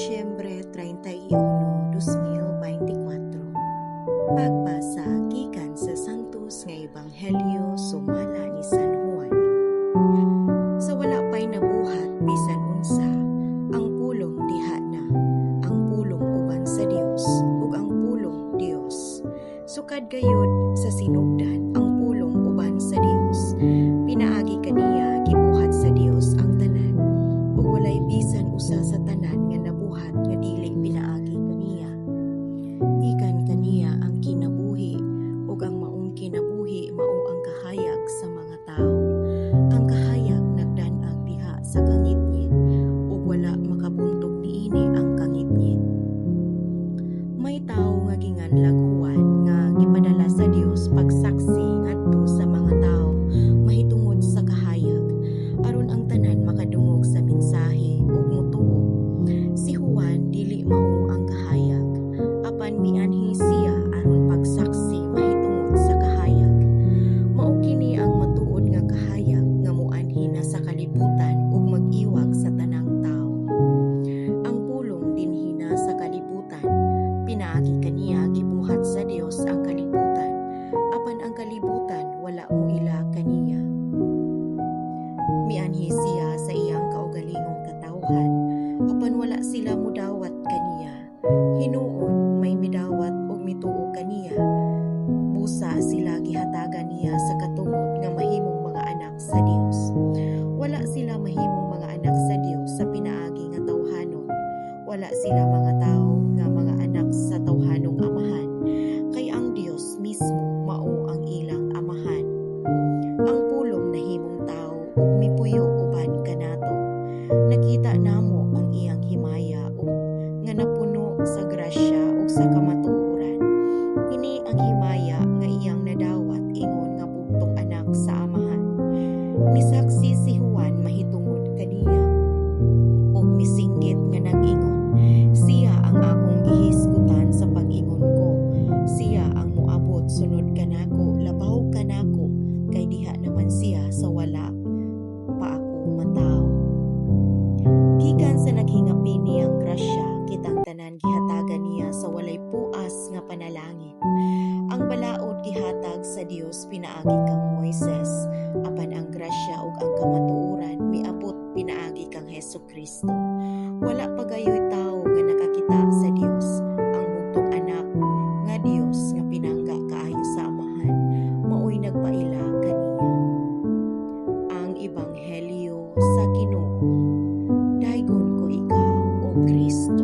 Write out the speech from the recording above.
Disyembre 31, 2024. Pagbasa gikan sa Santos nga Ebanghelyo sumala ni San Juan. Sa wala pa'y nabuhat bisan unsa, ang Pulong diha na, ang Pulong uban sa Dios, ug ang Pulong Dios. Sukad gayud sa sinugdan, ang Pulong uban sa Dios. Pinaagi kaniya gibuhat sa Dios ang tanan, ug walay bisan usa sa tanan nga nabuhat nga dili pinaagi kaniya. Gikan kaniya ang kinabuhi, ug ang maong kinabuhi mao ang kahayag sa mga tawo. Ang kahayag nagdan-ag diha sa kangitngit, ug wala makabuntog niini ang kangitngit. May tawo nga ginganlag Juan nga gipadala sa Dios pagsaksi ngadto sa mga tawo mahitungod sa kahayag, aron ang tanan makadungog sa mensahe ug motuo. Si Juan dili mao ang kahayag, apan mianhi siya aron pagsaksi mahitungod sa kahayag. Mao kini ang matuod nga kahayag nga moanhi na sa kalibutan ug mag-iwag sa tanang tawo. Ang Pulong dinhi na sa kalibutan, pinaagi kaniya gibuhat sa Dios ang kalibutan, apan ang kalibutan wala moila kaniya. Mianhi siya sa iyang kaugalingong katawhan, apan wala sila modawat kaniya. Hinuon may midawat ug mituo kaniya. Busa sila gihatagan niya sa katungod nga mahimong mga anak sa Dios. Wala sila mahimong mga anak sa Dios sa pinaagi nga tawhanon. Wala sila mga tawo nga mga anak sa tawhanong amahan, kay ang Dios mismo mao ang ilang amahan. Ang Pulong nahimong tawo ug mipuyo uban kanato. Nakita namo ang iyang himaya ug nga napuno sa grasya ug sa kamatuoran. Kini ang himaya nga iyang nadawat ingon nga bugtong anak sa Amahan. Misaksi si Juan mahitungod kaniya ug misinggit nga nag-ingon, "Siya ang akong gihisgutan sa pag-ingon ko, 'Siya ang moabot sunod kanako, labaw kanako, kay diha naman siya sa wala pa ako matawo.'" Gikan sa naghingapin niyang grasya, kitang tanan gihatagan niya sa walay puas nga panalangin. Ang balaod gihatag sa Dios pinaagi kang Moises, apan ang grasya ug ang kamatuoran miabot pinaagi kang Hesus Kristo. Wala pa gayoy tawo nga nakakita sa Dios. Ang bugtong anak nga Dios nga pinangga kaayo sa Amahan, maoy nagpaila kaniya. Ang Ebanghelyo sa Ginoo. Daygon ko ikaw, O Kristo.